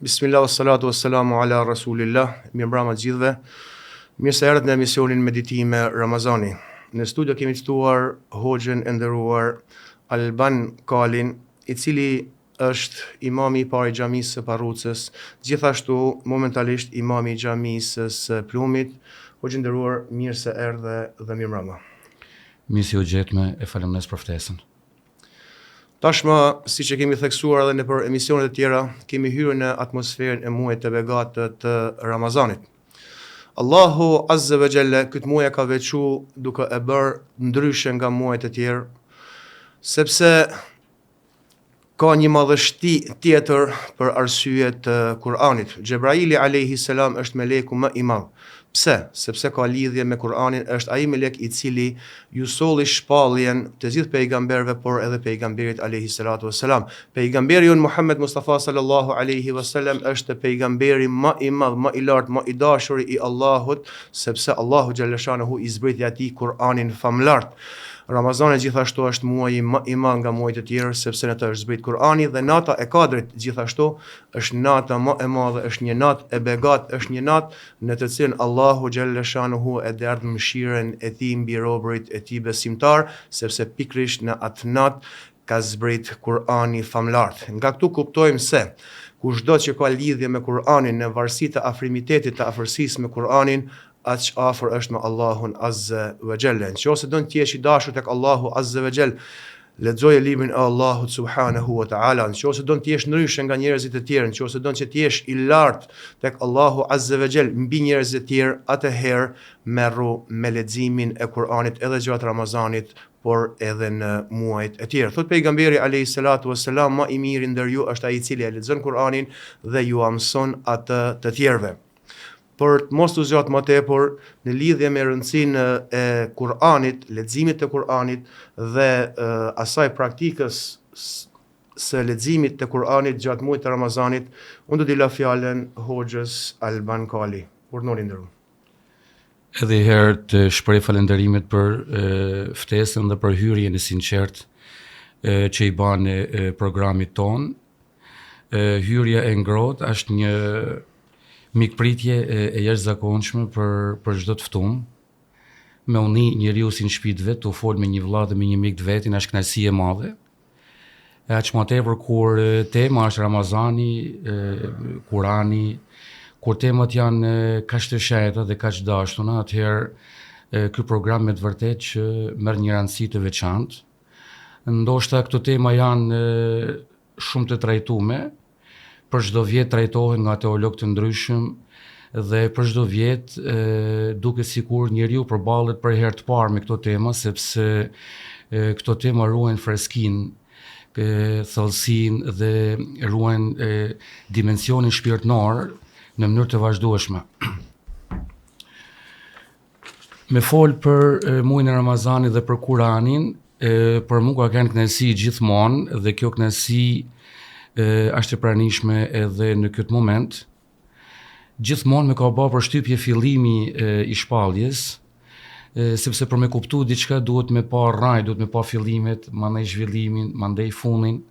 Bismillah wa salatu wa salamu ala rasulillah. Mirëmbrëma të gjithëve. Mirë se erdhët në emisionin Meditime Ramazani. Në studio kemi ftuar hoxhën e nderuar Alban Kalin, i cili është imami i parë i xhamisë së Parrucës, gjithashtu momentalisht imami i xhamisë së Plumit. Hoxhë i nderuar, mirë se erdhe dhe mirëmbrëma. Mirë se ju gjetëm e faleminderit për ftesën. Tashmë, siç e kemi theksuar edhe nëpër emisionet e tjera, kemi hyrë në atmosferën e muajit të begatë të Ramazanit. Allahu Azze ve Xhelle këtë muaj e ka veçu duke e bërë ndryshe nga muajt e tjerë, sepse ka një madhështi tjetër për arsye të Kur'anit. Xhebraili alejhi selam është meleku më i madh. Pse? Sepse ka lidhje me Kur'anin, është ai melek i cili ju solli shpalljen të gjithë pejgamberëve por edhe pejgamberit alejhi salatu ue selam. Pejgamberi jonë Muhammed Mustafa sallallahu alejhi ve selem është pejgamberi më i madh, më i lartë, më i dashuri i Allahut, sepse Allahu xhelleshanuhu i zbriti atij Kur'anin famëlartë. Ramazani gjithashtu është muaji më i madh nga muajt e tjerë, sepse në të është zbrit Kur'ani dhe nata e Kadrit gjithashtu është nata më e madhe, është një natë e begatë, është një natë në të cilën Allahu xhelleshanuhu e derdh mëshirën e Tij mbi robërit e Tij besimtarë, sepse pikërisht në atë natë ka zbrit Kur'ani famëlartë. Nga këtu kuptojmë se, kushdo që ka lidhje me Kur'anin në varësi të afrimitetit të afërsisë me Kur'anin, aq afër është me Allahun azze ve xhelle. Në qoftë se don të jesh i dashur tek Allahu azze ve xhel, Lexoje librin e Allahut subhanehu wa ta'ala, në qoftë se don të jesh ndryshe nga njerëzit e tjerë, në qoftë se don që të jesh i lartë tek Allahu azze ve xhel mbi njerëzit e tjerë, atëherë merru me leximin e Kur'anit edhe gjatë Ramazanit, por edhe në muajt e tjerë. Thotë pejgamberi alejhi salatu ves selam, më i miri ndër ju është ai i cili e lexon Kur'anin dhe jua mëson atë të tjerëve. Për të mos u zgjatë më tepër, në lidhje me rëndësinë e Kur'anit, leximit të Kur'anit dhe asaj praktikës së leximit të Kur'anit gjatë muajit të Ramazanit, unë do t'i lë fjalën hoxhës Alban Kali. Urdhëroni i nderuar. Edhe një herë të shpreh falënderimet për ftesën dhe për hyrjen e sinqertë që i bane programit tonë. Hyrja e ngrohtë është një mikpritje e, e jashtëzakonshme për për çdo të ftum. Me u ni njeriu si në shtëpi të vet, tu fol me një vëlla dhe me një mik të vetin, është kënaqësi e madhe. E aq më tepër kur tema është Ramazani, e, Kurani, kur temat janë kaq të shenjta dhe kaq të dashtuna, atëherë ky program me të vërtetë që merr një rëndësi të veçantë. Ndoshta këto tema janë shumë të trajtume, për çdo vjet trajtohen nga teologë të ndryshëm dhe për çdo vjet duket sikur njeriu përballet për herë të parë me këto tema sepse këto tema ruajnë freskinë, thellësinë dhe ruajnë dimensionin shpirtëror në mënyrë të vazhdueshme. Me fol për muajin e Ramazanit dhe për Kuranin, e, për mu ka qenë kënaqësi gjithmonë dhe kjo kënaqësi është e pranishme edhe në këtë moment. Gjithmonë më ka ba përshtypje fillimi e, i shpalljes, e, sepse për me kuptu diçka duhet me pa rrajë, duhet me pa fillimet, mandej zhvillimin, mandej fundin.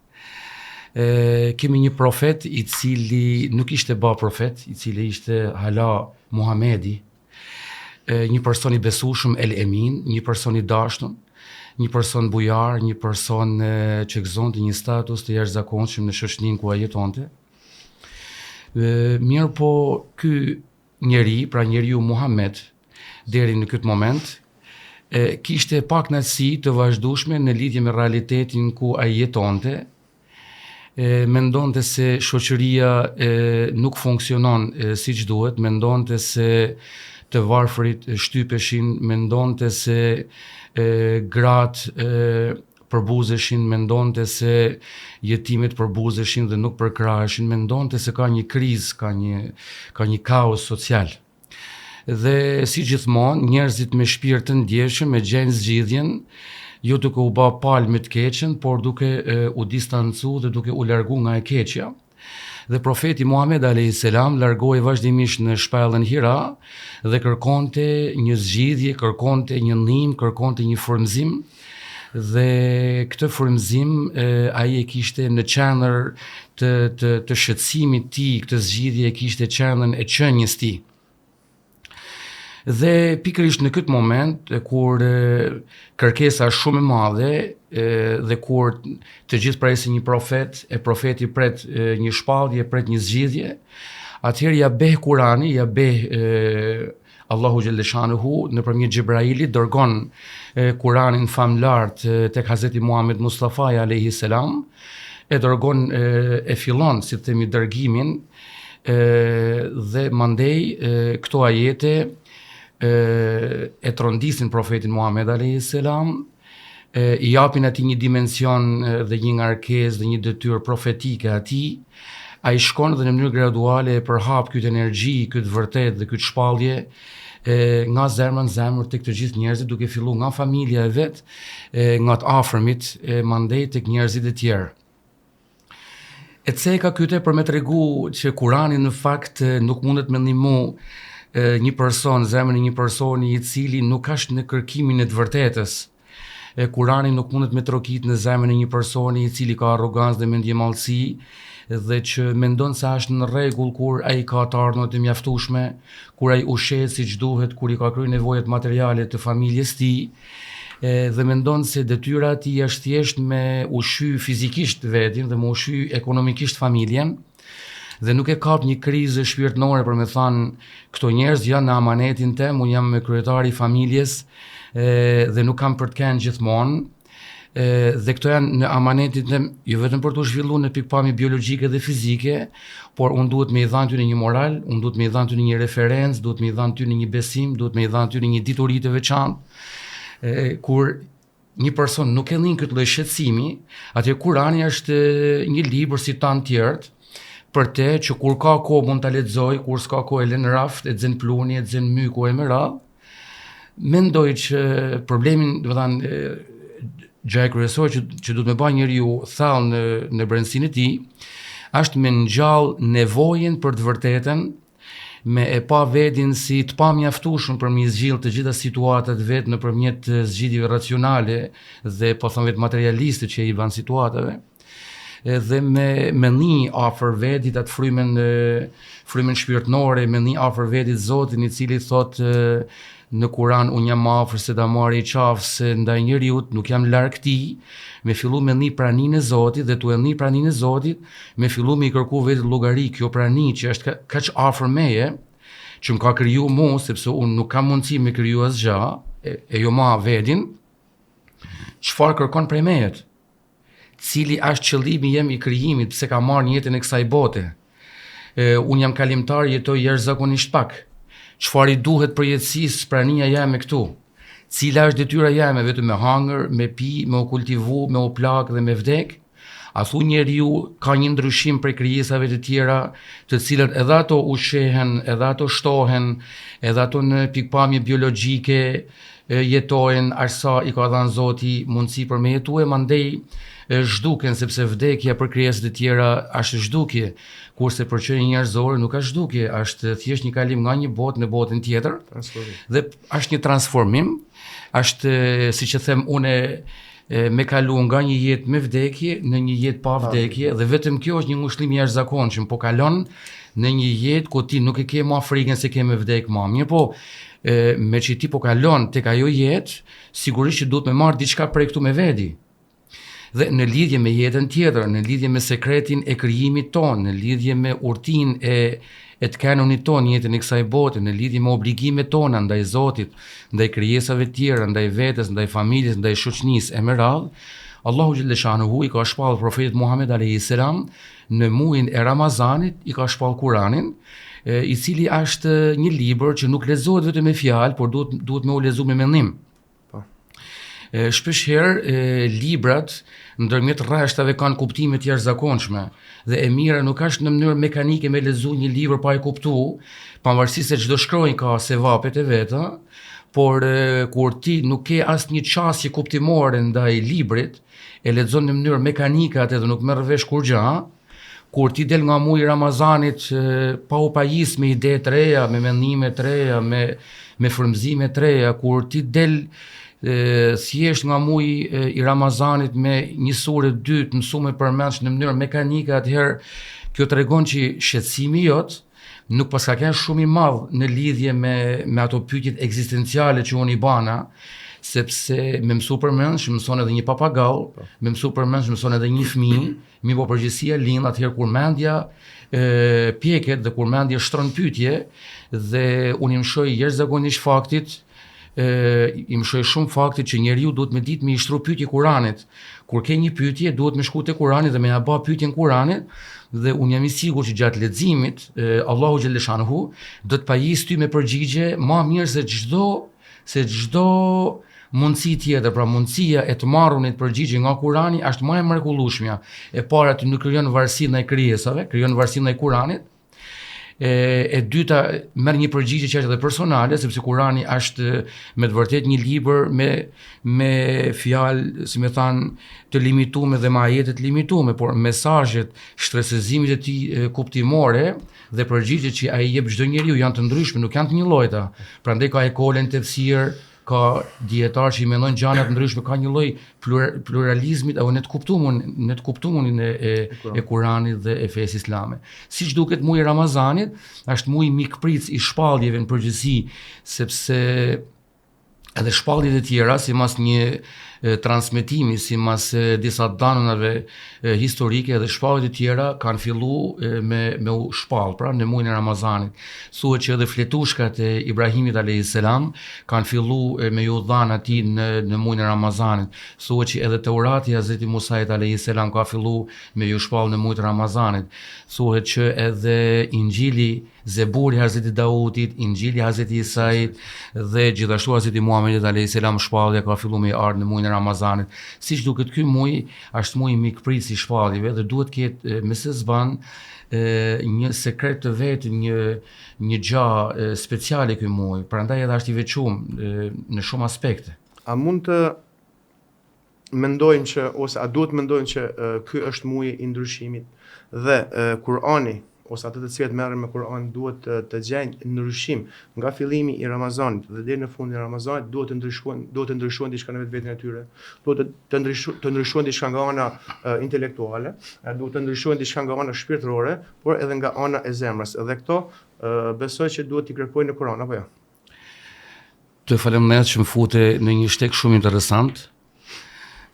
E, kemi një profet i cili nuk ishte ba profet, i cili ishte hala Muhamedi, një person i besueshëm El Emin, një person i dashur, një person bujar, një person që gëzonte një status të jashtëzakonshëm në shoqërinë ku ai jetonte. Mirëpo ky njeri, pra njeriu Muhammed, deri në këtë moment, e, kishte pakënaqësi të vazhdueshme në lidhje me realitetin ku ai jetonte, e, mendonte se shoqëria e, nuk funksionon e, siç duhet, mendonte se të varfërit shtypeshin, mendonte se e, gratë e, përbuzeshin, mendonte se jetimët përbuzeshin dhe nuk përkraheshin, mendonte se ka një krizë, ka një ka një kaos social. Dhe si gjithmonë, njerëzit me shpirt të ndjeshëm e gjejnë zgjidhjen, jo duke u ba palë me të keqen, por duke e, u distancu dhe duke u largu nga e keqja. Dhe profeti Muhammed alayhis salam largohej vazhdimisht në shpellën Hira dhe kërkonte një zgjidhje, kërkonte një ndihmë, kërkonte një frymëzim. Dhe këtë frymëzim ai e kishte në qendër të të të shqetësimit tij, këtë zgjidhje e kishte qendrën e qenies tij. Dhe pikërisht në këtë moment kur kërkesa është shumë e madhe dhe kur të gjithë presin një profet, e profeti pret një shpallje, pret një zgjidhje, atëherë ja beh Kurani, ja beh Allahu xhelleshanuhu nëpërmjet Xhebrailit dërgon Kuranin famëlartë tek Hazreti Muhammed Mustafa alayhi salam e dërgon e fillon si të themi dërgimin e, dhe mandej e, këto ajete e, e trondisin profetin Muhammed alayhi salam e, i japin atij një dimension dhe një ngarkesë dhe një detyrë profetike atij, ai shkon dhe në mënyrë graduale e përhap këtë energji, këtë vërtetë dhe këtë shpallje e, nga zemra në zemër tek të gjithë njerëzit, duke fillu nga familja e vet, e, nga të afërmit, e mandej tek njerëzit e tjerë. E ceka këtë për me tregu që Kurani në fakt nuk mundet me ndihmu një person, zemrën e një personi i cili nuk është në kërkimin e të vërtetës. E Kurani nuk mundet me trokit në zemrën e një personi i cili ka arrogancë dhe mendjemadhësi dhe që mendon se është në rregull kur ai ka të ardhurat e mjaftueshme, kur ai ushqehet siç duhet, kur i ka kryer nevojat materiale të familjes tij, e, dhe mendon se detyra e tij është thjesht me ushqy fizikisht vetin dhe me ushqy ekonomikisht familjen dhe nuk e kap një krizë shpirtërore për me thanë këto njerëz janë në amanetin tem, unë jam kryetari i familjes e, dhe nuk kam për të kenë gjithmonë e, dhe këto janë në amanetin tem jo vetëm për t'u zhvillu në pikëpamje biologjike dhe fizike, por unë duhet me i dhanë tyne një moral, unë duhet me i dhanë tyne një referencë, duhet me i dhanë tyne një besim, duhet me i dhanë tyne një dituri të veçantë E, kur një person nuk e nin këtë lloj shqetësimi, atëherë Kurani është një libër si tanë tjerët, për te që kur ka kohë mund ta lexoj, kur s'ka kohë e lën raft, e xen pluhni, e xen myku e me radhë. Mendoj që problemin, do të thënë, gjëja kryesore që që duhet me ba njeriu thellë në në brendësinë e tij, është me ngjall nevojën për të vërtetën me e pa vedin si të pamjaftueshëm për me i zgjidh të gjitha situatat vetë nëpërmjet zgjidhjeve racionale dhe po them vetë materialiste që i ban situatave dhe me me ni afër vedit atë frymën frymën shpirtërore me ni afër vedit Zotin i cili thotë në Kuran unë jam më afër se damari i qafës ndaj njeriut, nuk jam larg tij, me fillu me ni praninë e Zotit dhe tu e ni praninë e Zotit, me fillu me i kërku vetit llogari, kjo prani që është kaq afër meje, që më ka kriju mu, sepse unë nuk kam mundësi me kriju asgjë, e, e jo ma vedin, çfarë kërkon prej mejet? Cili është qëllimi jem i krijimit, pse kam ardh në jetën e kësaj bote? E, unë jam kalimtar, jetoj jashtëzakonisht pak. Çfarë i duhet përjetësisë prania jeme këtu? Cila është detyra jeme vetëm me hangër, me pi, me u kultivu, me u plak dhe me vdek? A thu njeriu ka një ndryshim prej krijesave të tjera, të cilat edhe ato ushqehen, edhe ato shtohen, edhe ato në pikëpamje biologjike jetojnë aq sa i ka dhënë Zoti mundësi për me jetu e mandej zhduken sepse vdekja për krijesat e tjera është zhdukje, kurse për qenien njerëzore nuk është zhdukje, është thjesht një kalim nga një botë në botën tjetër. Dhe është një transformim, është siç e them unë me kalu nga një jetë me vdekje në një jetë pa vdekje dhe vetëm kjo është një ngushëllim i jashtëzakonshëm, po kalon në një jetë ku ti nuk e ke ma frikën se ke me vdek ma. Mirëpo, e, meqë ti po kalon tek ajo jetë, sigurisht që duhet me marrë diçka prej këtu me vedi. Dhe në lidhje me jetën tjetër, në lidhje me sekretin e krijimit tonë, në lidhje me urtinë e e të qenunit tonë në jetën e kësaj bote, në lidhje me obligimet tona ndaj Zotit, ndaj krijesave të tjera, ndaj vetes, ndaj familjes, ndaj shoqënisë e me radhë, Allahu xhelleshanuhu i ka shpallë profetit Muhammed alayhi salam në muajin e Ramazanit i ka shpallë Kuranin, i cili është një libër që nuk lexohet vetëm me fjalë, por duhet duhet me u lexu me mendim. Po. Shpesh herë librat ndërmjet rreshtave kanë kuptime të jashtëzakonshme dhe e mira nuk është në mënyrë mekanike me lexu një libër pa e kuptu, pavarësisht se çdo shkronjë ka sevapet e veta, por e, kur ti nuk ke asnjë qasje kuptimore ndaj librit, e lexon në mënyrë mekanike atë dhe nuk merr vesh kurrgjë, Kur ti del nga muaji i Ramazanit pa u pajis me ide të reja, me mendime të reja, me me frymëzime të reja, kur ti del Thjesht nga muji i Ramazanit me një sure dy të mësume përmendsh në mënyrë mekanike, atëherë kjo tregon që shqetësimi jot nuk paska qenë shumë i madh në lidhje me me ato pyetjet ekzistenciale që unë i bana, sepse me mësu përmendsh mëson edhe një papagall, po. me mësu përmendsh mëson edhe një fëmijë, mirëpo përgjegjësia lind atëherë kur mendja e pjeket dhe kur mendja shtron pyetje dhe unë i mëshoj jashtëzakonisht faktit e, i mëshoj shumë faktit që njeriu duhet me ditë me i shtru pyetje Kuranit. Kur ke një pyetje, duhet me shku te Kurani dhe me ja ba pyetjen Kuranit dhe unë jam i sigurt që gjatë leximit e, Allahu xhelleshanuhu do të pajisë ty me përgjigje ma mirë se çdo se çdo mundësi tjetër, pra mundësia e të marrunit përgjigje nga Kurani është më e mrekullueshmja. E para ti nuk krijon varësi ndaj krijesave, krijon varësi ndaj Kuranit, E, e dyta, merr një përgjigje që është edhe personale, sepse Kurani është me të vërtetë një libër me me fjalë, si me thanë, të limitume dhe me ajete të limitume, por mesazhet, shtresëzimet e tij kuptimore dhe përgjigjet që ai jep çdo njeriu janë të ndryshme, nuk janë të njëllojta. Prandaj ka ekole në tefsir, ka dijetarë që i mendojnë gjana të ndryshme, ka një lloj pluralizmit apo në të kuptumun, në të kuptumunin e e, e Kuranit dhe e fesë islame. Siç duket muaji i Ramazanit, është muaji mikpritës i shpalljeve në përgjithësi, sepse edhe shpalljet e tjera, simas një transmetimi, simas disa t'dhanave historike, edhe shpalljet e tjera kanë fillu me, me u shpall, pra në mujin e Ramazanit. Thuhet që edhe fletushkat e Ibrahimit a.s. kanë fillu me ju dhanë atij në, në mujin e Ramazanit. Thuhet që edhe Teurati i Hazreti Musait a.s. ka fillu me ju shpall në mujin e Ramazanit. Thuhet që edhe Inxhili Zeburi i Hazreti Dautit, Inxhili i Hazreti Isait dhe gjithashtu Hazreti Muhamedit alayhis salam shpallja ka filluar me ardhë në muajin e Ramazanit. Siç duket ky muaj është muaji mikpritës i shpalljeve dhe duhet të ketë me se s'ban një sekret të vet, një një gjë speciale ky muaj. Prandaj edhe është i veçuar në shumë aspekte. A mund të mendojmë që ose a duhet të mendojmë që ky është muaji i ndryshimit dhe Kur'ani ose ata të cilët merren me Kur'an duhet të, të gjejnë ndryshim nga fillimi i Ramazanit dhe deri në fundin e Ramazanit duhet të ndryshojnë duhet të ndryshojnë diçka në vetveten e tyre duhet të të ndryshojnë të ndryshojnë diçka nga ana e, intelektuale duhet të ndryshojnë diçka nga ana shpirtërore por edhe nga ana e zemrës dhe këto e, besoj që duhet t'i kërkojnë në Kur'an apo jo Të faleminderit që më fute në një shteg shumë interesant.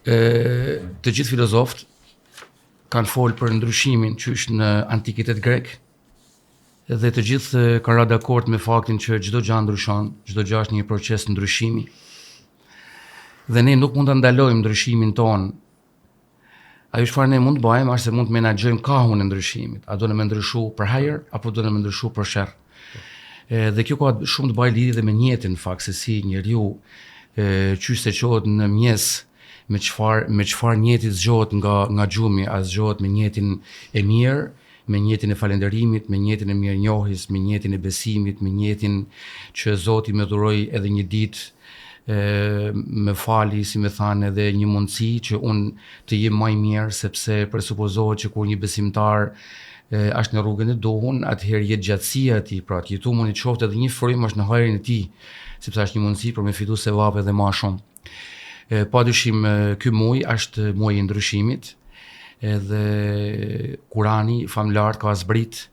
Ë të gjithë filozofët kanë folë për ndryshimin qysh në antikitet grek dhe të gjithë kanë ra dakord me faktin që çdo gjë ndryshon, çdo gjë është një proces ndryshimi. Dhe ne nuk mund ta ndalojmë ndryshimin tonë Ajo çfarë ne mund të bëjmë është se mund të menaxhojmë kahun e ndryshimit. A do me ndryshu për hajër apo do me ndryshu për sherr? E, dhe kjo ka shumë të bëjë lidhje dhe me nijetin në fakt se si njeriu e, qysh se çohet në mëngjes me çfarë me çfarë nijeti zgjohet nga nga gjumi, a zgjohet me nijetin e mirë, me nijetin e falënderimit, me nijetin e mirënjohjes, me nijetin e besimit, me nijetin që Zoti më dhuroi edhe një ditë e, më fali, si me thanë, edhe një mundësi që unë të jem më i mirë, sepse presupozohet që kur një besimtar e, është në rrugën e duhun, atëherë jetëgjatësia e tij, pra të jetumunit qoftë edhe një frymë është në hajrin e tij, sepse është një mundësi për me fitu sevape edhe ma shumë. E, pa dyshim ky muaj është muaji i ndryshimit, edhe Kurani famëlartë ka zbrit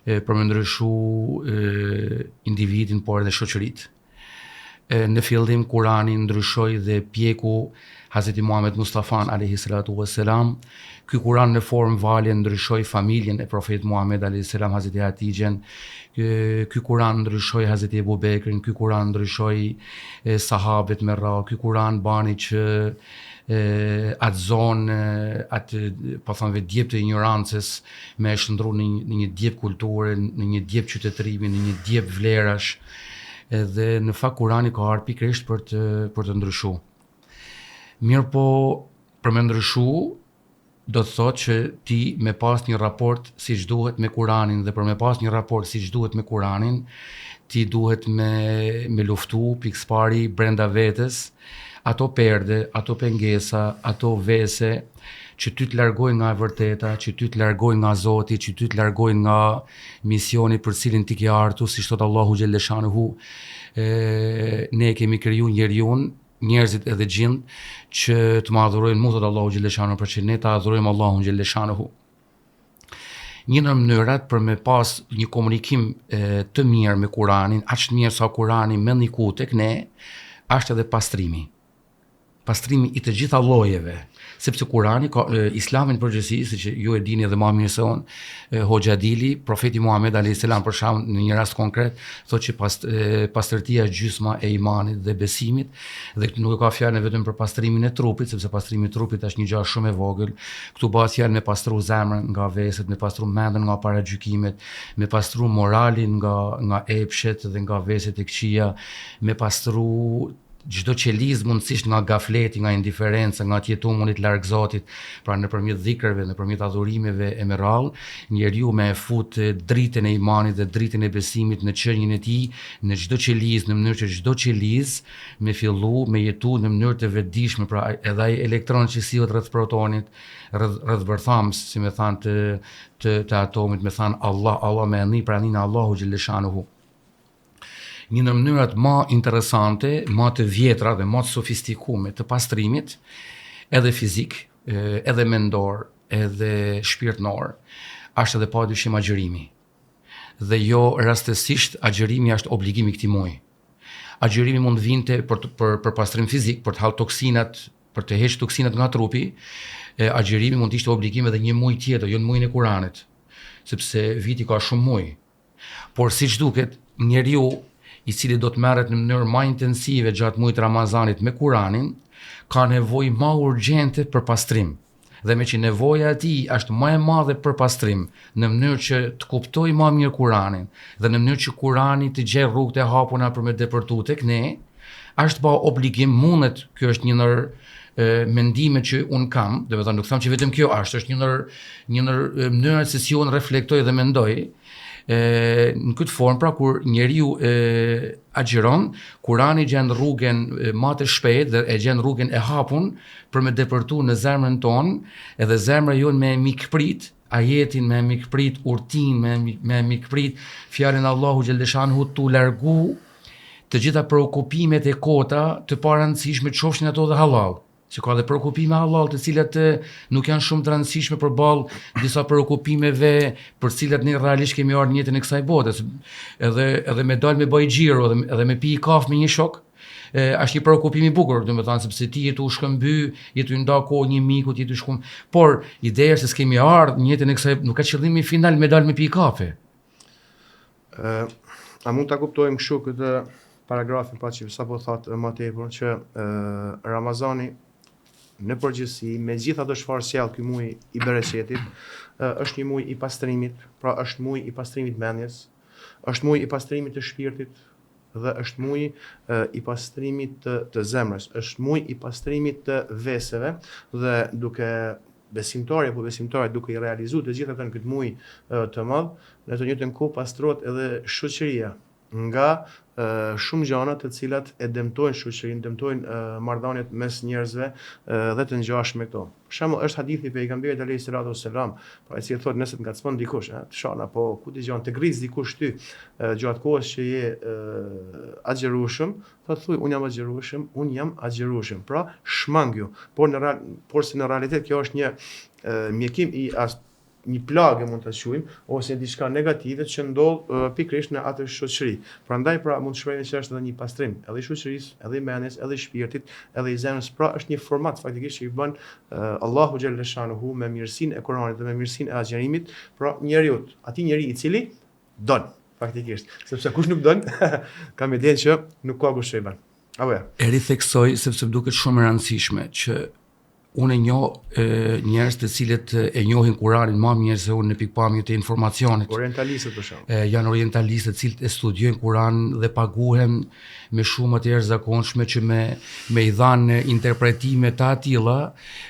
e, për me ndryshu e, individin, por edhe shoqëritë. E, në fillim Kurani ndryshoi dhe pjeku Hazreti Muhammed Mustafan alayhi salatu wassalam. Ky Kuran në formë vale ndryshoi familjen e profetit Muhammed alayhi salam Hazreti Hatixhen. Ky Kuran ndryshoi Hazreti Ebu Bekrin, ky Kuran ndryshoi sahabët me radhë, ky Kuran bani që e, atë zonë, atë, po thonë vetë djep të injorancës, me e shndërru në një, në një djep kulture, në një djep qytetërimi, në një djep vlerash, edhe në fakt Kurani ka ardhur pikërisht për të për të ndryshu. Mirëpo, për me ndryshu, do të thotë që ti me pas një raport siç duhet me Kuranin dhe për me pas një raport siç duhet me Kuranin, ti duhet me, me luftu pikësëpari brenda vetes, ato perde, ato pengesa, ato vese, që ty të largojnë nga e vërteta, që ty të largojnë nga Zoti, që ty të largojnë nga misioni për cilin ti ke ardhur, siç thotë Allahu xhelleshanuhu, e, ne e kemi kriju njeriun. njerëzit edhe xhindët që të më adhurojnë mua, thotë Allahu xhelleshanuhu, pra që ne ta adhurojmë Allahun xhelleshanuhu. Një ndër mënyrat për me pas një komunikim e, të mirë me Kuranin, aq të mirë sa Kurani me ndiku tek ne, është edhe pastrimi. Pastrimi i të gjitha llojeve, sepse Kurani ka e, Islami në përgjithësi, siç ju e dini edhe më mirë se unë, Hoxha Adili, profeti Muhammed alayhis salam për shembull në një rast konkret thotë që past, e, pastërtia është gjysma e imanit dhe besimit dhe këtu nuk e ka fjalën vetëm për pastrimin e trupit, sepse pastrimi i trupit është një gjë shumë e vogël. Këtu bëhet fjalë me pastru zemrën nga veset, me pastru mendjen nga paragjykimet, me pastru moralin nga nga epshet dhe nga veset e këqija, me pastru çdo qelizë mundësisht nga gafleti, nga indiferenca, nga të jetumurit larg Zotit, pra nëpërmjet dhikreve, nëpërmjet adhurimeve e me radhë, njeriu me e fut dritën e imanit dhe dritën e besimit në qenien e tij, në çdo qelizë, në mënyrë që çdo qelizë me fillu me jetu në mënyrë të vetëdijshme, pra edhe ai elektron që sillet rreth protonit, rreth rreth bërthamës, si me thanë të të të atomit, me thanë Allah, Allah me e ni praninë e Allahu xhelleshanuhu. Një ndër mënyrat ma interesante, ma të vjetra dhe ma të sofistikume të pastrimit, edhe fizik, edhe mendor, edhe shpirtnor, është edhe pa dyshim agjërimi. Dhe jo rastësisht agjërimi është obligim i këtij muaji. Agjërimi mund të vinte për, për, për pastrim fizik, për të halë toksinat, për të heqë toksinat nga trupi, e, agjërimi mund të ishte obligim edhe një muaj tjetër, jo në muajin e Kuranit, sepse viti ka shumë muaj. Por siç duket, njeriu i cili do të merret në mënyrë ma intensive gjatë muajit të Ramazanit me Kuranin, ka nevojë ma urgjente për pastrim. Dhe meqë nevoja e tij është ma e madhe për pastrim, në mënyrë që të kuptojë ma mirë Kuranin dhe në mënyrë që Kurani të gjejë rrugët e hapura për me depërtu tek ne, është ba obligim mundet, kjo është një ndër mendimet që unë kam, domethënë nuk them që vetëm kjo është, është një ndër një ndër mënyrat se si unë reflektoj dhe mendoj, e, në këtë formë pra kur njeriu e agjëron, Kurani gjen rrugën ma të shpejtë dhe e gjen rrugën e hapun për me depërtu në zemrën tonë, edhe zemra jonë me mikprit ajetin, me mikprit urtinë, me me mikprit fjalën e Allahu xhelleshanuhu tu largu të gjitha preokupimet e kota të parëndësishme qofshin ato dhe hallall, se ka dhe preokupime hallall të cilat nuk janë shumë të rëndësishme përballë disa preokupimeve për të cilat ne realisht kemi ardhur në jetën e kësaj bote. Edhe edhe me dal me baj xhiro edhe edhe me pi kafe me një shok, e, është një preokupim i bukur, domethënë sepse ti je tu shkëmby, je tu nda kohë një mikut, je tu shkum. Por ideja është se s'kemi ardhur në jetën e kësaj, nuk ka qëllimi final me dal me pi kafe. Ë a mund ta kuptojmë kështu këtë paragrafin pa që sapo thatë më tepër që ë Ramazani në përgjithësi me gjithë ato çfarë sjell ky muaj i bereqetit, është një muaj i pastrimit, pra është muaj i pastrimit mendjes, është muaj i pastrimit të shpirtit dhe është muaj i pastrimit të, të zemrës, është muaj i pastrimit të veseve dhe duke besimtari apo besimtarja duke i realizuar të gjitha këto në këtë muaj të madh, në të njëjtën kohë pastrohet edhe shoqëria nga shumë gjana të cilat e dëmtojnë shoqërinë, dëmtojnë marrëdhëniet mes njerëzve dhe të ngjashme këto. Për shembull, është hadithi i pejgamberit alayhi salatu wassalam, pra i cili thotë nëse të ngacmon dikush, ë, të shan apo ku di gjon të grric dikush ty gjatë kohës që je agjërueshëm, Thotë thuj unë jam agjërueshëm, unë jam agjërueshëm. Pra, shmangju. Por në real, por se në realitet kjo është një mjekim i as një plagë mund ta quajmë ose diçka negative që ndodh pikërisht në atë shoqëri. Prandaj pra mund të shprehemi se është edhe një pastrim, edhe i shoqërisë, edhe i mendjes, edhe i shpirtit, edhe i zemrës. Pra është një format faktikisht që i bën Allahu xhelleshanuhu me mirësinë e Kuranit dhe me mirësinë e agjërimit, pra njeriut, atij njeri i cili don faktikisht, sepse kush nuk don, kam idenë që nuk ka kush që i bën. Apo ja. E ritheksoj sepse më duket shumë e rëndësishme që unë e njoh njerëz të cilët e njohin Kuranin më mirë se unë në pikëpamje të informacionit. Orientalistët për shembull. Janë orientalistët të cilët e studiojnë Kuranin dhe paguhen me shuma të jashtëzakonshme që me me i dhanë interpretime të atilla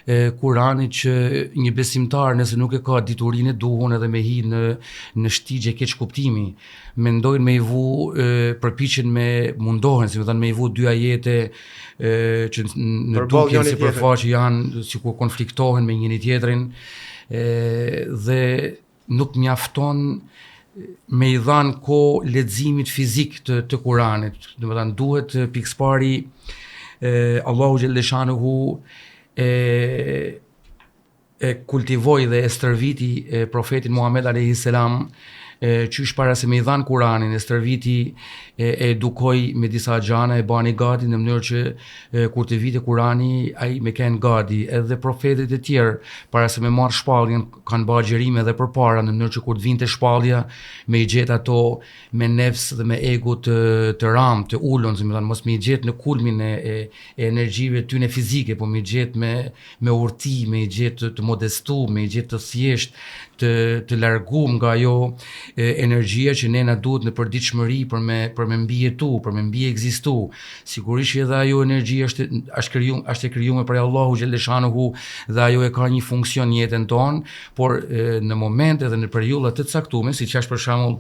e Kuranit që një besimtar nëse nuk e ka diturinë e duhun edhe me hi në në shtigje keqkuptimi, mendojnë me i vu e, përpiqen me mundohen, si me thënë me i vu dy ajete e, që në dukje në sipërfaqe janë sikur konfliktohen me njëri tjetrin e, dhe nuk mjafton me i dhanë kohë leximit fizik të, të Kuranit. Domethënë, duhet pikësëpari Allahu xhelleshanuhu e e kultivoi dhe e stërviti e, profetin Muhammed alayhi selam e, qysh para se me i dhanë Kuranin e stërviti e, e edukoi me disa gjana e bani gati në mënyrë që e, kur të vinte Kurani ai me kenë gati edhe profetët e tjerë para se me marrë shpalljen kanë ba agjërime edhe përpara në mënyrë që kur të vinte shpallja me i gjetë ato me nefs dhe me ego të të ram, të ulun, si me thënë, mos me i gjetë në kulmin e, e, e energjive tyne fizike, po me i gjetë me me urti, me i gjetë të, të modestu, me i gjetë të thjesht, të të largum nga ajo e, energjia që ne na duhet në përditshmëri për me për me mbijetu, për me mbiekzistu. Sigurisht që edhe ajo energji është është kriju, është e krijuar prej Allahu xhelleshanuhu dhe ajo e ka një funksion në jetën tonë, por e, në momente dhe në periudha të caktuara, siç është për shembull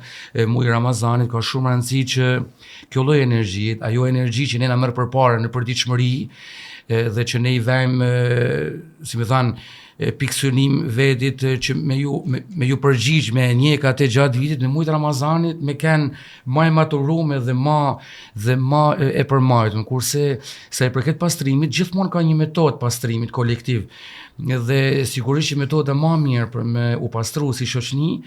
muaji i Ramazanit, ka shumë rëndësi që kjo lloj energjie, ajo energji që ne na merr përpara në përditshmëri dhe që ne i vejmë, si me thanë, pikësynim vedit që me ju, me, me ju përgjigj me e njek atë gjatë vitit në mujt Ramazanit me kenë ma e maturume dhe ma dhe ma e, e përmajtun kurse sa i përket pastrimit gjithmonë ka një metodë pastrimit kolektiv dhe sigurisht që metoda ma mirë për me u pastru si shoqni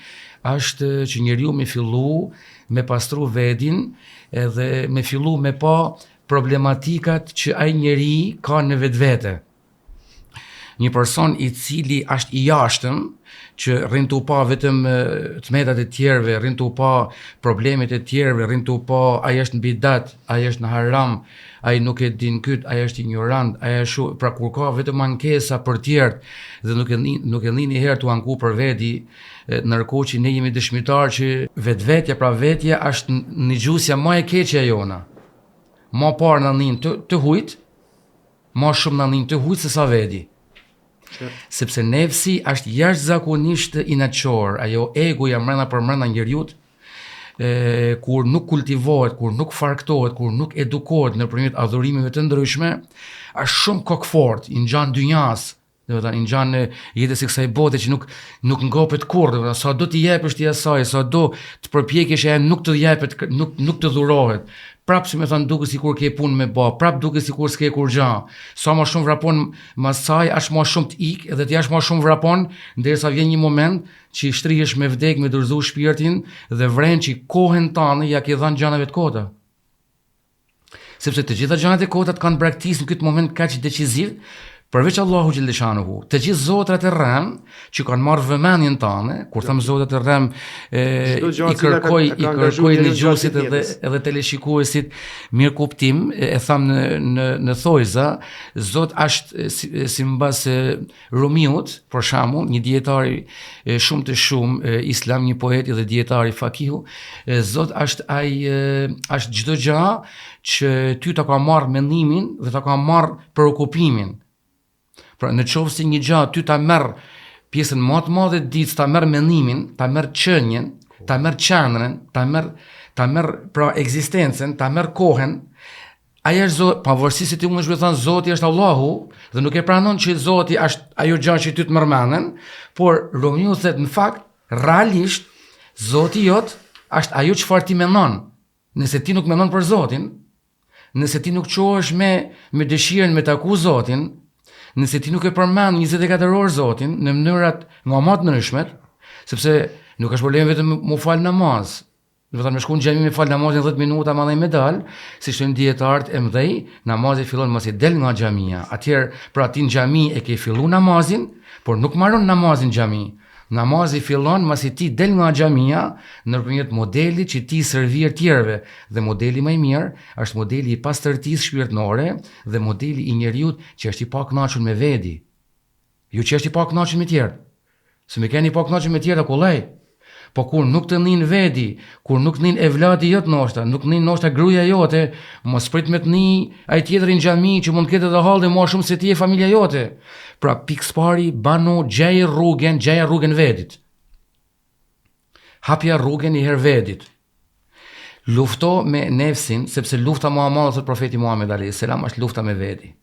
është që njeriu me fillu me pastru vedin edhe me fillu me pa problematikat që ai njeri ka në vetvete. Një person i cili është i jashtëm, që rrin tu pa vetëm të metat e tjerëve, rrin tu pa problemet e tjerëve, rrin tu pa ai është në bidat, ai është në haram, ai nuk e din kyt, ai është ignorant, ai është shu, pra kur ka vetëm ankesa për tjerët dhe nuk e nuk e nin një herë tu anku për vedi, Ndërkohë që ne jemi dëshmitarë që vetvetja, pra vetja është nijgjusja ma e keqe e jona. Ma parë na nin të, të hujt, ma shumë na nin të hujt se sa vedi. Që? Sepse nefsi është jashtëzakonisht inatçor, ajo egoja mrena për mrena njeriut, e, kur nuk kultivohet, kur nuk farktohet, kur nuk edukohet nëpërmjet adhurimeve të ndryshme, është shumë kokëfort, i ngjan dynjas, Domethënë, i ngjan jetës së kësaj bote që nuk nuk ngopet kurrë, domethënë, sa do t'i jepësh ti asaj, sa do të përpjekesh e nuk të jepet, nuk nuk të dhurohet. Prap si me thënë duket sikur ke punë me bë, prap duket sikur s'ke kurrgjë. Sa më shumë vrapon mas saj, aq më shumë të ik edhe ti aq më shumë vrapon, derisa vjen një moment që i shtrihesh me vdek, me dorëzu shpirtin dhe vren që kohën tënde ja ke dhënë gjanave të kota. Sepse të gjitha gjanat e kota të kanë braktisë në këtë moment kaq deciziv, përveç Allahu xhelleshanuhu, të gjithë zotrat e rrem që kanë marrë vëmendjen tënde, kur them zotrat e rrem, e, i kërkoj i kërkoj nigjusit edhe edhe teleshikuesit mirëkuptim, e, e tham në në në thojza, Zot është si, simbas Rumiut, për shembull, një dijetari shumë të shumë islam, një poeti dhe dijetari fakihu, Zot është ai është çdo gjë që ty ta ka marr mendimin dhe ta ka marr preokupimin. Pra, në qoftë se një gjë ty ta merr pjesën më të madhe të ditës, ta merr mendimin, ta merr qenien, ta merr qendrën, ta merr ta merr pra ekzistencën, ta merr kohën, Ai është Zot, pavarësisht se ti mundesh me thënë Zoti është Allahu dhe nuk e pranon që Zoti është ajo gjë që ty të merr mendjen, por Rumiu thotë në fakt realisht Zoti jot është ajo çfarë ti mendon. Nëse ti nuk mendon për Zotin, nëse ti nuk çohesh me me dëshirën me taku Zotin, nëse ti nuk e përmend 24 orë Zotin në mënyrat nga më të ndryshmet, sepse nuk është problem vetëm mu fal namaz, Domethënë me shku në xhami me fal namazin 10 minuta mandej me dal, siç thonë dijetarët e mëdhej, namazi fillon masi del nga xhamia. Atëherë, pra ti në xhami e ke fillu namazin, por nuk maron namazin në xhami. Namazi fillon masi ti del nga xhamia nëpërmjet modelit që ti servir tjerëve dhe modeli më i mirë është modeli i pastërtisë shpirtërore dhe modeli i njeriut që është i pakënaqur me vedi. Jo që është i pakënaqur me tjerët. Se me qenë i pakënaqur me tjerët kollaj. Po kur nuk të nin vedi, kur nuk të nin evladi jot ndoshta, nuk të nin ndoshta gruaja jote, mos prit me të ni ai tjetri në xhami që mund të ketë edhe halle më shumë se ti e familja jote. Pra pikësëpari banu gjej rrugën, gjej rrugën vedit. Hapja rrugën një herë vedit. Lufto me nefsin, sepse lufta më e madhe thot profeti Muhammed alayhis salam është lufta me vedi.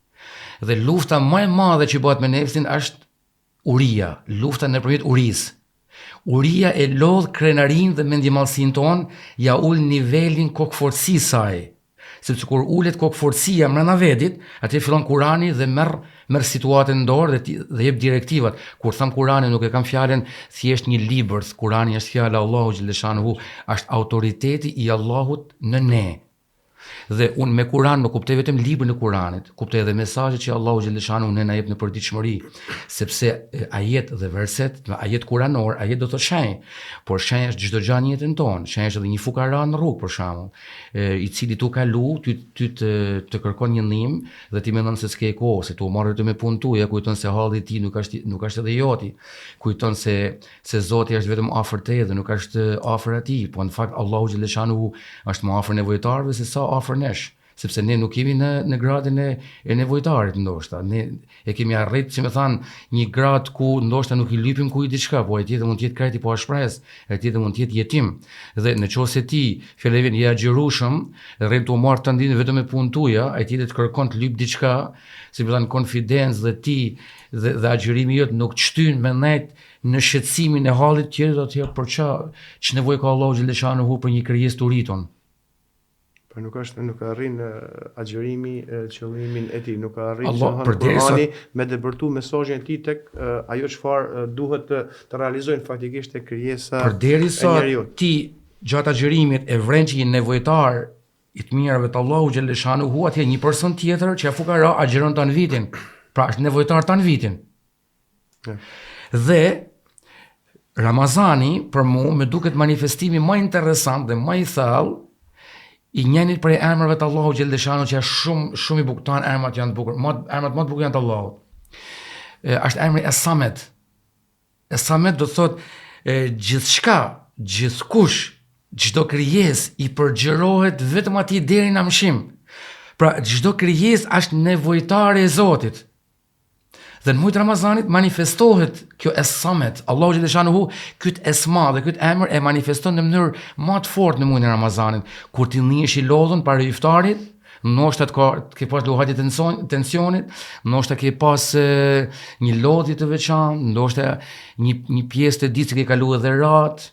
Dhe lufta më e madhe që bëhet me nefsin është uria, lufta nëpërmjet urisë. Uria e lodh krenarinë dhe mendjemadhësinë tonë, ja ul nivelin kokëfortësisë saj. Sepse kur ulet kokëfortësia mrena vedit, atëherë fillon Kurani dhe merr merr situatën në dorë dhe ti, dhe jep direktivat. Kur them Kurani nuk e kam fjalën thjesht një libër, Kurani është fjala e Allahut xhelleshanuhu, është autoriteti i Allahut në ne. Dhe unë me Kuran nuk kuptoj vetëm librin e Kuranit, kuptoj edhe mesazhet që Allahu xhelleshanuhu ne na jep në përditshmëri, sepse ajet dhe verset, ajet kuranor, ajet do të thotë shenjë, por shenjë është çdo gjë në jetën tonë, shenjë është edhe një fukara në rrugë për shembull, i cili tu kalu, ty ty të të kërkon një ndihmë dhe ti mendon se s'ke kohë, se tu u marrë vetëm me punë tuaja, kujton se halli i tij nuk është nuk është edhe joti, kujton se se Zoti është vetëm afër teje dhe nuk është afër atij, po në fakt Allahu xhelleshanuhu është më afër nevojtarëve se sa afër nesh, sepse ne nuk jemi në në gradën e e nevojtarit ndoshta. Ne e kemi arrit, si me thanë, një gradë ku ndoshta nuk i lypim kujt diçka, po ai tjetër mund të jetë krejt i pashpresë, ai tjetër mund të jetë jetim. Dhe në qoftë se ti, fjala vjen, je agjërueshëm, rrin tu u marrë tanë ditën vetëm me punë tuaja, ai tjetër të kërkon të lyp diçka, si me thanë, konfidencë dhe ti dhe, dhe agjërimi jot nuk të shtyn me nejt në shqetësimin e hallit tjetrit atëherë për ça ç'nevojë ka Allahu xhelleshanuhu për një krijesë të uritun. Po nuk është nuk arrin agjërimi qëllimin e tij, nuk arrin Allah, që Kurani me depërtu mesazhin e tij tek ajo çfarë duhet të, të realizojnë faktikisht tek krijesa Përderisa ti gjatë agjërimit e vren që je nevojtar i të mirave të Allahu xhelleshanuhu, atëherë një person tjetër që a fukara agjëron tanë vitin. Pra është nevojtar tanë vitin. Dhe Ramazani për mu më duket manifestimi më interesant dhe më i thellë i njënit prej emrave të Allahut xhelleshanuhu që është shumë shumë i bukur, tanë emrat janë të bukur, më emrat më të bukur janë të Allahut. E, është emri Es-Samed. Es-Samed do të thotë gjithçka, gjithkush, çdo krijesë i përgjërohet vetëm atij deri në amshim. Pra çdo krijesë është nevojtare e Zotit. Dhe në muaj të Ramazanit manifestohet kjo Es-Samed. Allahu xhelleshanuhu këtë esma dhe këtë emër e manifeston në mënyrë më të fortë në muajin e Ramazanit. Kur ti ndihesh i lodhun para iftarit, ndoshta të ka të ke pas luhatje të tensionit, ndoshta ke pas e, një lodhje të veçantë, ndoshta një një pjesë të ditës ke kalu edhe ratë,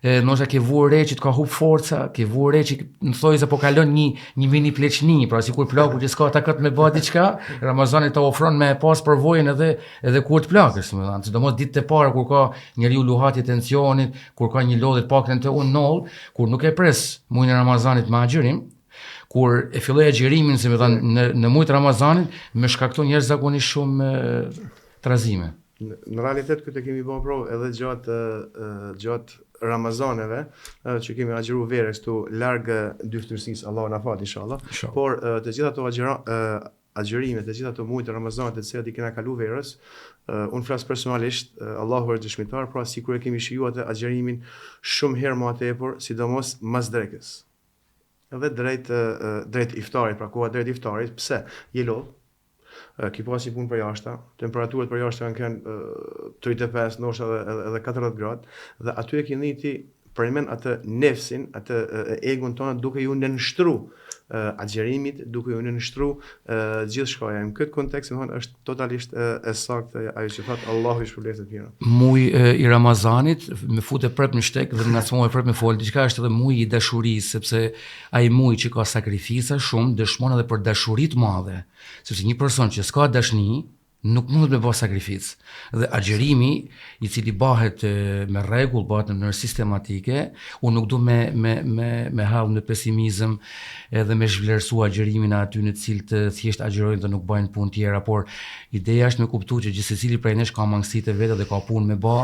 e, ndoshta ke vu re që të ka hup forca, ke vu re që në thonjëza po kalon një një mini pleqni, pra sikur plaku që s'ka takat me bë diçka, Ramazani të ofron me pas përvojën edhe edhe kur të plakësh, domethënë, sidomos ditët e para kur ka njeriu luhatje tensionit, kur ka një lodhje të paktën te unë nol, kur nuk e pres muajin e Ramazanit me agjërim, kur e filloj agjërimin, si me thënë, në në muajt e Ramazanit, më shkakton jashtëzakonisht shumë trazime. Në realitet këtë e kemi bërë provë edhe gjatë gjatë Ramazaneve që kemi agjëru verës këtu larg dyftyrësisë, Allahu na fal inshallah. Por të gjitha ato agjëra agjërime, të gjitha ato muajt e Ramazanit të cilat i kena kalu verës, unë flas personalisht, Allahu është dëshmitar, pra sikur e kemi shiju atë agjërimin shumë herë më tepër, sidomos mas drekës. Edhe drejt drejt iftarit, pra koha drejt iftarit, pse? Je lodh, Ki pas një punë përjashta, temperaturat përjashta kanë qenë 35, ndoshta edhe edhe, edhe 40 gradë dhe aty e ke ni ti përnjëmend atë nefsin, atë egon tonë duke ju nënshtru agjërimit, duke ju nënshtru gjithçkaje. Në këtë kontekst, domethënë, është totalisht e saktë ajo që thatë Allahu ju shpërbleftë të mira. Muji i Ramazanit më fute prap në shteg dhe më ngacmove prap me fol diçka është edhe muji i dashurisë sepse ai muaj që ka sakrifica shumë dëshmon edhe për dashuri të madhe. Sepse një person që s'ka dashni, nuk mundet me bë sakrificë. Dhe agjërimi, i cili bëhet me rregull, bëhet në mënyrë sistematike, unë nuk du me me me me hall në pesimizëm edhe me zhvlerësu agjërimin e atyne të cilët thjesht agjërojnë dhe nuk bëjnë punë tjera, por ideja është me kuptu që gjithsecili prej nesh ka mangësitë e veta dhe ka punë me bë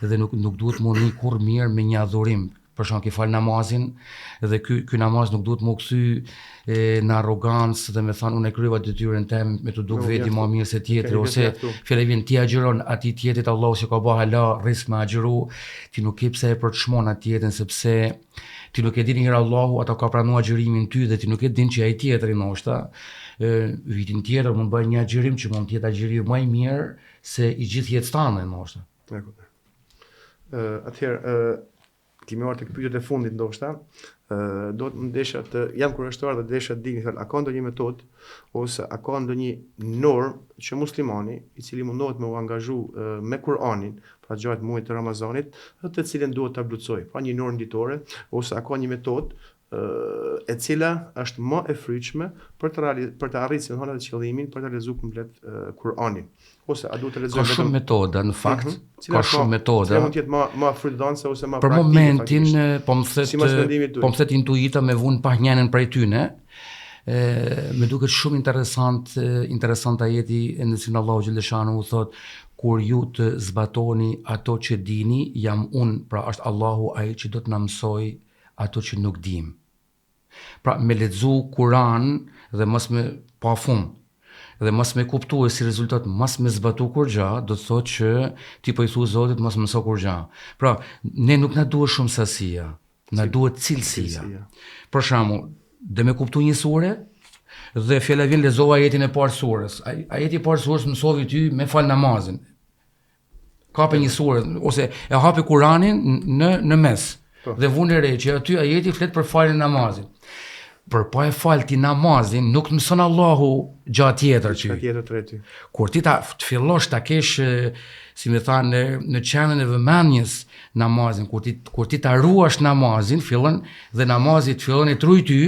dhe nuk nuk duhet m'u ni kurrë mirë me një adhurim. Për shembull, ke fal namazin dhe ky ky namaz nuk duhet m'u kthy e, në arrogancë dhe me thanë unë e kryeva detyrën tem me t'u duk veti më mirë se tjetri ose fjala vjen ti agjëron atij tjetrit Allahu s'i ka bë hala rrisk me agjëru ti nuk ke pse e përçmon atë tjetrin sepse ti nuk e din njëherë Allahu a ta ka pranu agjërimin ty dhe ti nuk e din që ai tjetri ndoshta e, vitin tjetër mund bëjë një agjërim që mund të jetë agjërimi më i mirë se i gjithë jetës tënde ndoshta. E kuptoj. Ë atëherë ë kemi ardhur tek pyetjet e fundit ndoshta. Ë do të desha të jam kureshtar dhe desha të di, fal, a ka ndonjë metodë ose a ka ndonjë normë që muslimani, i cili mundohet me u angazhu me Kur'anin, pra gjatë muajit të Ramazanit, të cilën duhet ta plotësojë, pra një normë ditore ose a ka një metodë. e cila është më e frytshme për të reali, për të arritur si thonë atë qëllimin për të lexuar komplet Kur'anin. Ose a duhet të lexojmë vetëm Ka shumë metoda në fakt, mm -hmm. ka shumë metoda. Cila mund të jetë më më frytdhënëse ose më praktike? Për momentin po më thotë po më thotë intuita me vunë pa njënën prej tyne. E, më duket shumë interesant interesant ajeti në cilin Allahu xhelleshanuhu thot kur ju të zbatoni ato që dini jam unë pra është Allahu ai që do të na mësojë ato që nuk dimë. Pra me lexu Kur'an dhe mos me pa fund dhe mos me kuptu e si rezultat mos me zbatu kurgja, do të thotë që ti po i thu Zotit mos mëso kurgja. Pra, ne nuk na duhet shumë sasia, na duhet cilësia. Për shembull, do me kuptu një sure dhe fjala vjen lexova ajetin e parë surës. Ajeti i parë surës mësovi ty me fal namazin. Kape një sure ose e hape Kuranin në në mes. Po. Dhe vune re që aty ajeti flet për faljen e namazit. Por pa e fal ti namazin, nuk të mëson Allahu gja tjetër ty. Tjetër të ty. Kur ti ta të fillosh ta kesh si me thanë në, në qendrën e vëmendjes namazin, kur ti kur ti ta ruash namazin, fillon dhe namazi të fillon e t'ruj ty,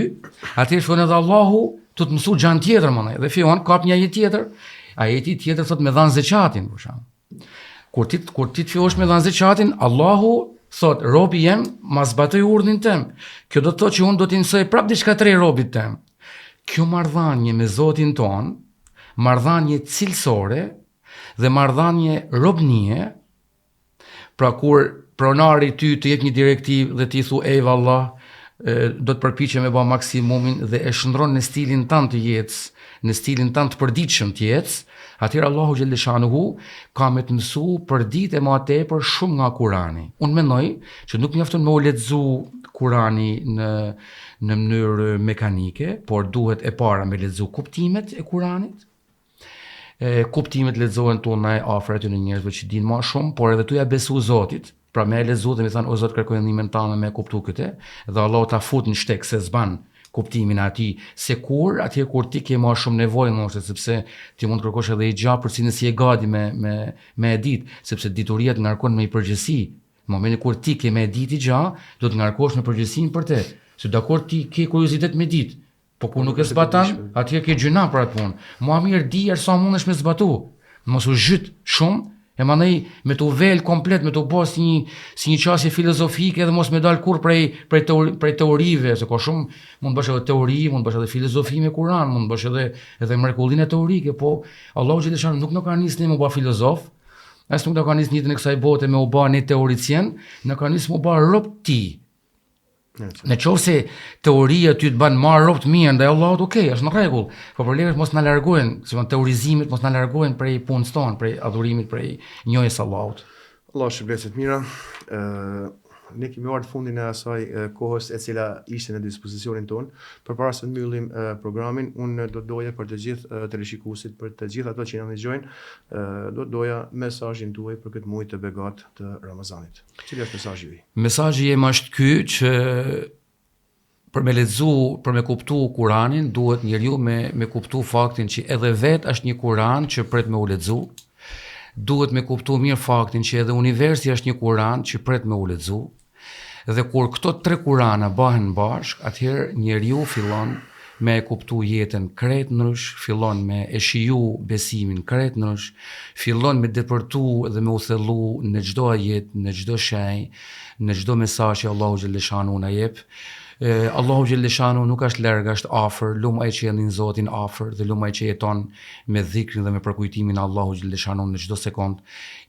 atëherë fillon edhe Allahu të të mësu gjan tjetër më dhe fillon kap një ajet tjetër, ajeti tjetër thot me dhanë zeqatin për shembull. Kur ti kur ti të fillosh me dhanë zeqatin, Allahu thot robi jem ma zbatoi urdhrin tem. Kjo do të thotë që unë do t'i mësoj prap diçka të re robit tem. Kjo marrëdhënie me Zotin ton, marrëdhënie cilësore dhe marrëdhënie robnie, Pra kur pronari ty të jep një direktivë dhe ti thu ejvallah, do të përpiqem me bë maksimumin dhe e shndron në stilin tënd të jetës, në stilin tënd të përditshëm të jetës, atëherë Allahu xhelleshanuhu ka me të mësu për ditë e ma tepër shumë nga Kurani. Unë mendoj që nuk mjafton me u lexu Kurani në në mënyrë mekanike, por duhet e para me lexu kuptimet e Kuranit, E, kuptimet lexohen tu ndej afër atyre njerëzve që dinë ma shumë, por edhe tu ja besu Zotit, pra me e lexu dhe me thanë o Zot kërkoj ndihmën tënde me kuptu këtë, dhe Allahu ta fut në shteg se s'ban kuptimin e atij, se kur, atje kur ti ke ma shumë nevojë ndoshta sepse ti mund të kërkosh edhe një gjë për cilën s'je gati me me me e ditë, sepse dituria të ngarkon me një përgjegjësi. Në momentin kur ti ke me e ditë gjë, do të ngarkosh me përgjegjësinë për të. Se dakord ti ke kuriozitet me ditë, Po kur nuk e zbaton, atëherë ke gjynah për atë punë. Ma mirë di aq sa mundesh me zbatu. Mos u zhyt shumë, e mandej me t'u vel komplet, me t'u bë si një si një qasje filozofike dhe mos me dal kurrë prej prej teori, prej teorive, se ka shumë mund të bësh edhe teori, mund të bësh edhe filozofi me Kur'an, mund të bësh edhe edhe mrekullinë teorike, po Allahu xheleshanuhu nuk na ka nis ne me u bë filozof, as nuk na ka nis në jetën e kësaj bote me u bë ne teoricien, na ka nis me u bë rob t'tij. Në qoftë se teoria ty të bën ma rob të mirë ndaj Allahut, okay, është në rregull. Po problemi është mos na largojnë, si thonë teorizimet mos na largojnë prej punës tonë, prej adhurimit, prej njohjes së Allahut. Allahu shpërbleftë të mira. Ë ne kemi ardhur fundin e asaj kohës e cila ishte në dispozicionin tonë. Përpara se të mbyllim programin, unë do të doja për të gjithë teleshikuesit, për të gjithë ato që na dëgjojnë, do të doja mesazhin tuaj për këtë muaj të begatë të Ramazanit. Cili është mesazhi juaj? Mesazhi jem është ky që për me lexu, për me kuptu Kuranin, duhet njeriu me me kuptu faktin që edhe vetë është një Kuran që pret me u lexu. Duhet me kuptu mirë faktin që edhe universi është një Kuran që pret me u lexu. Dhe kur këto tre Kurana bahen bashkë, atëherë njeriu fillon me e kuptu jetën krejt ndrysh, fillon me e shiju besimin krejt ndrysh, fillon me depërtu dhe me u thellu në çdo ajet, në çdo shenjë, në çdo mesazh që Allahu xhelleshanuhu na jep. Allahu xhelleshanuhu nuk është larg, është afër, lum ai që e ndin Zotin afër dhe lum ai që jeton me dhikrin dhe me përkujtimin e Allahut xhelleshanuhu në çdo sekond.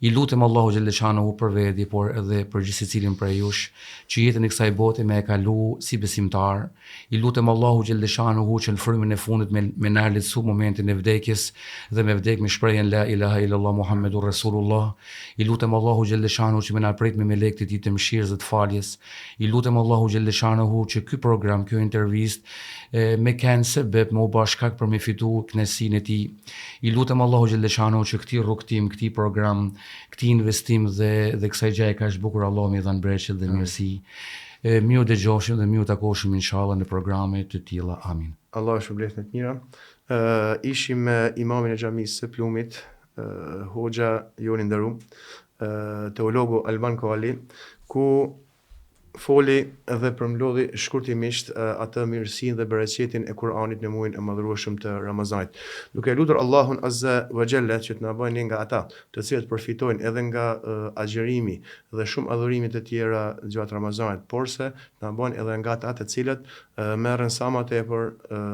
I lutem Allahut xhelleshanuhu për vedi, por edhe për gjithsecilin prej jush, që jetën e kësaj bote me e kalu si besimtar, I lutem Allahu xhelleshanuhu që në frymën e fundit me me na lehtësu momentin e vdekjes dhe me vdek me shprehjen la ilaha illallah muhammedur resulullah. I lutem Allahu xhelleshanuhu që me na prit me melekët e tij të mëshirës dhe të faljes. I lutem Allahu xhelleshanuhu që ky program, kjo intervistë me kenë sebep me u ba shkak për me fitu kënaqësinë e tij. I lutem Allahu xhelleshanuhu që këtij rrugëtim, këtij program, këtij investim dhe dhe kësaj gjaje kaq të bukur Allahu me i dhanë bereqet dhe mirësi. E mirë u dëgjofshim dhe mirë u takoshim inshallah në programe të tilla. Amin. Allahu ju shpërbleftë me të mira. Ë ishim me imamin e xhamisë së Plumit, ë hoxha jonë i nderum, ë teologu Alban Kali, ku foli dhe përmblodhi shkurtimisht atë mirësinë dhe bereqetin e Kur'anit në muajin e madhërueshëm të Ramazanit. Duke e lutur Allahun Azza wa Jalla që të na bëjë ne nga ata, të cilët përfitojnë edhe nga agjërimi dhe shumë adhurime të tjera gjatë Ramazanit, porse të na bëjë edhe nga ata të cilët merren sa më tepër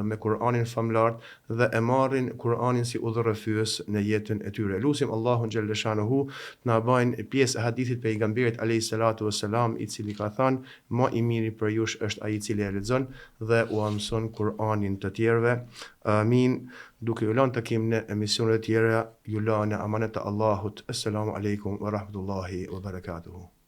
me Kur'anin famëlartë dhe e marrin Kur'anin si udhërrëfyes në jetën e tyre. Lusim Allahun xhelleshanuhu të na bëjnë pjesë e hadithit pejgamberit alejhi salatu ue selam i cili ka thënë, Ma i miri prej jush është ai i cili e lexon dhe ua mëson Kur'anin të tjerëve. Amin. Duke ju lënë takim në emisionet e tjera, ju lë në amanet të Allahut. Esselamu alejkum ue rahmetullahi ue berekatuhu.